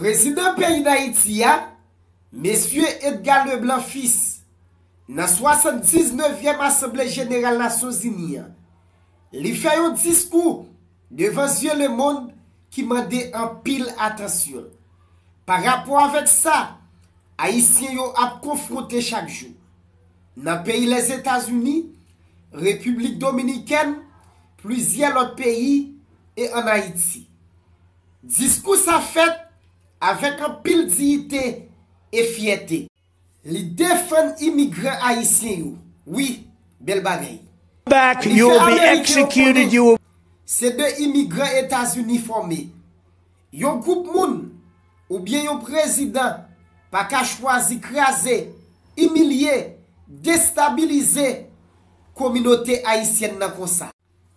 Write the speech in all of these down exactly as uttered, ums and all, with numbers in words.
Prezidan peyi Dayiti a, Mesye Edgar Leblanc Fils, nan swasanndiznèvyèm Asanble Jeneral Nasyonzini an, li fè yon diskou devan zye lemonn ki mande anpil atansyon. Pa rapò avèk sa, Ayisyen yo ap konfwonte chak jou, nan peyi Lèzetazini, Repiblik Dominikèn, plizyè lòt peyi e ann Ayiti. Diskou sa fèt avèk anpil diyite e fyète. Li defann imigran ayisyen yo. Wi, bèl bagay. Back, li fè Ameriken yo konnen se de imigran Etazini fòme. Yon gwoup moun oubyen yon prezidan pa ka chwazi kraze, imilye, destabilize kominote ayisyèn nan konsa.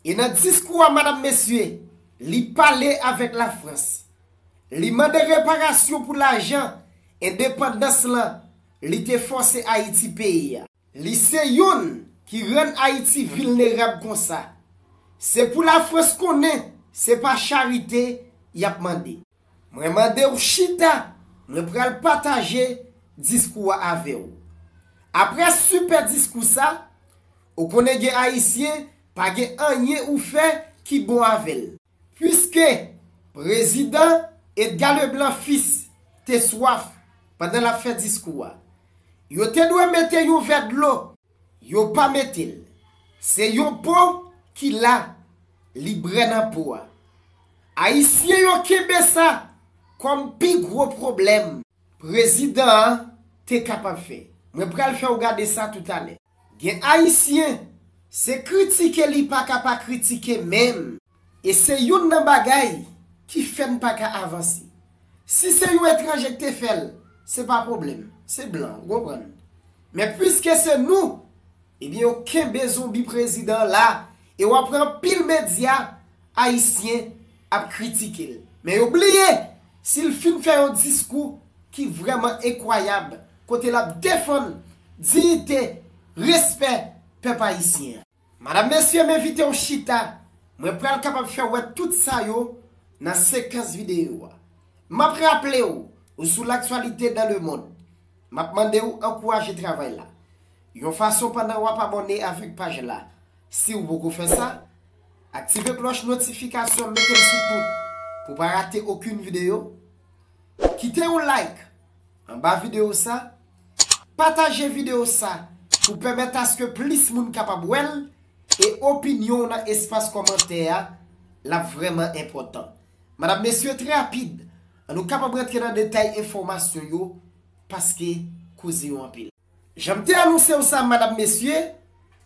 E nan diskou a, madanm, mesye, li pale avèk Lafrans. Li mande reparasyon pou lajan endepandans lan li te fòse Ayiti peye a. Li se youn ki rann Ayiti vilnerab konsa. Se pou Lafrans konnen se pa charite y ap mande. Mwen mande w chita, mwen pral pataje diskou a avè w. Apre sipè diskou sa, ou konnen gen Ayisyen pa gen anyen ou fè ki bon avè l. Piske Prezidan Edgar Leblanc Fils te swaf pandan l ap fè diskou a. Yo te dwe mete yon vè dlo. Yo pa mete l. Se yon po ki la, li brè nan po a. Ayisyen yo kenbe sa kòm pi gwo pwoblèm prezidan an te kapab fè. Mwen pral fè w gade sa toutalè. Gen Ayisyen, se kritike li pa ka pa kritike menm. E se youn nan bagay ki fè n pa ka avanse. Si se yon etranje ki te fè l, se pa pwoblèm. Se blan, ou konprann. Men piske se nou, ebyen yo kenbe zonbi prezidan an la, e w ap wè anpil medya ayisyen ap kritike l. Men yo bliye, si l fin fè yon diskou ki vrèman enkwayab, kote l ap defann diyite, respè pèp ayisyen an. Madanm, mesye, m envite w chita. Mwen pral kapab fè w wè tout sa yo nan sekans videyo a. M ap raple w, ou sou L'actualité dans le monde. M ap mande w ankouraje travay la yon fason pandan w ap abòne avèk paj la. Si w poko fè sa, aktive klòch notifikasyon an, mete l sou tout pou w pa rate okenn videyo. Kite yon like anba videyo sa, pataje videyo sa pou pèmèt aske plis moun kapab wè l, e opinyon w nan espas kòmantè a, l ap vrèman enpòtan. Madanm, mesye, trè rapid, ann nou kapab rantre nan detay enfòmasyon yo, paske koze yo anpil. Jan m te anonse w sa, madanm, mesye,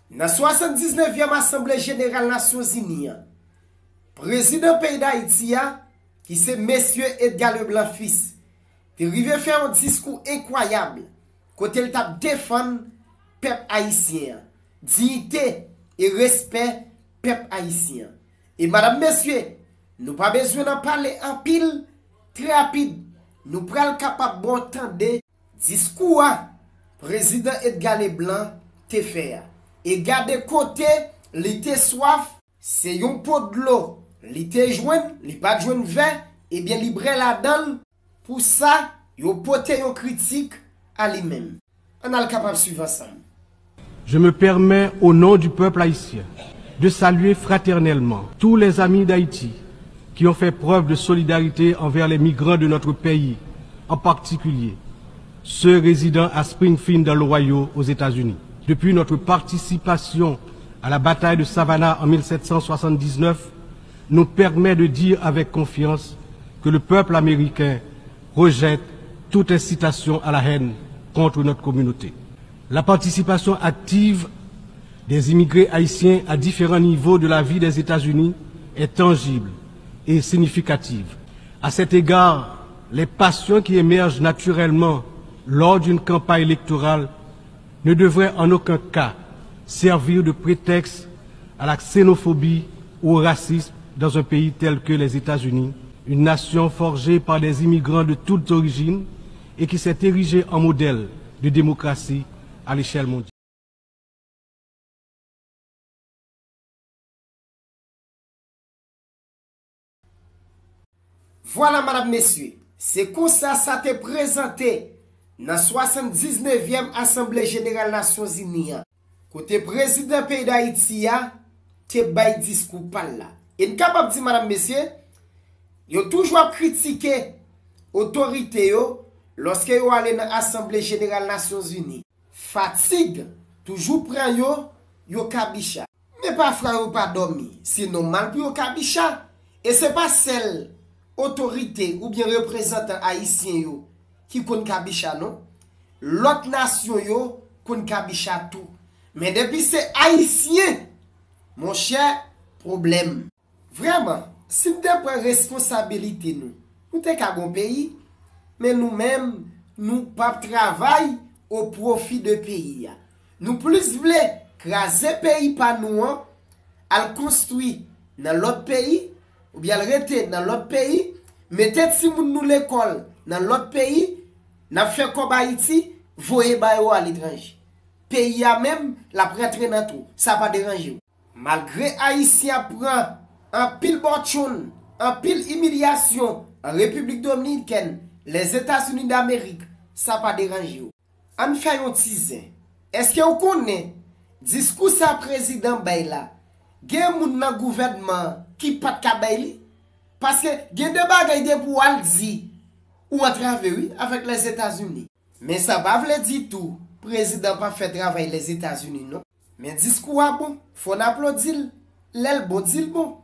nan swasanndiznèvyèm Asanble Jeneral Nasyonzini an, prezidan peyi Dayiti a, ki se mesye Edgar Leblanc Fils, te rive fè yon diskou enkwayab kote l t ap defann pèp ayisyen an, diyite e respè pèp ayisyen an. E madanm, mesye, nou pa bezwen nan pale anpil, trè rapid, nou pral kapab ba w tande diskou a prezidan Edgar Leblanc te fè a. E gade kote li te swaf, se yon po dlo li te jwenn, li pa t jwenn vè, ebyen li brè ladan l. Pou sa, yo pote yon kritik a li menm. Ann al kapab swiv ansanm. Je me permets, au nom du peuple haïtien, de saluer fraternellement tous les amis d'Haïti qui ont fait preuve de solidarité envers les migrants de notre pays, en particulier ceux résidant à Springfield dans l'Ohio aux États-Unis. Depuis notre participation à la bataille de Savannah en mille sept cent soixante-dix-neuf nous permet de dire avec confiance que le peuple américain rejette toute incitation à la haine contre notre communauté. La participation active des immigrés haïtiens à différents niveaux de la vie des États-Unis est tangible et significative. À cet égard, les passions qui émergent naturellement lors d'une campagne électorale ne devraient en aucun cas servir de prétexte à la xénophobie ou au racisme dans un pays tel que les États-Unis, une nation forgée par des immigrants de toutes origines et qui s'est érigée en modèle de démocratie à l'échelle mondiale. Vwala, madanm, mesye, Se konsa sa te prezante nan swasanndiznèvyèm Asanble Jeneral Nasyonzini an, kote prezidan peyi Dayiti a te bay diskou pa l la. E n kapab di, madanm, mesye, yo toujou ap kritike otorite yo lòske yo ale nan Asanble Jeneral Nasyonzini. Fatig toujou pran yo, yo kabicha. Men pafwa yo pa dòmi, se nòmal pou yo kabicha. E se pa sèl otorite oubyen reprezantan ayisyen yo ki konn kabicha, non. Lòt nasyon yo konn kabicha tou. Men depi se ayisyen, monchè, pwoblèm. Vrèman, si n te pran responsabilite nou, nou te ka gon peyi, men nou menm, nou p ap travay o pwofi de peyi a. Nou plis vle kraze peyi pa nou an, al konstwi nan lòt peyi, oubyen al rete nan lòt peyi, mete timoun nou lekòl nan lòt peyi, n ap fè kòb Ayiti, voye ba yo aletranje. Peyi a menm, l ap rantre nan twou, sa pa deranje w. Malgre Ayisyen ap pran anpil bòtchonn, anpil imilyasyon an Repiblik Dominikèn, Lèzetazini Damerik, sa pa deranje yo. Ann fè yon ti zen. Èske w konnen diskou sa prezidan bay la, gen moun nan gouvènman an ki pa t ka bay li? Paske gen de bagay depi w al di, ou antrave, wi, avèk Lèzetazini. Men sa pa vle di tou prezidan p ap fè travay Lèzetazini, non. Men diskou a bon, fò n aplodi l. Lè l bon, di l bon.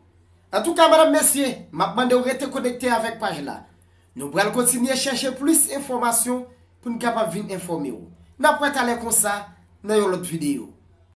Antouka, madanm, mesye, m ap mande w rete konekte avèk paj la. Nou pral kontinye chèche plis enfòmasyon pou n kapab vin enfòme w. N ap wè talè konsa nan yon lòt videyo.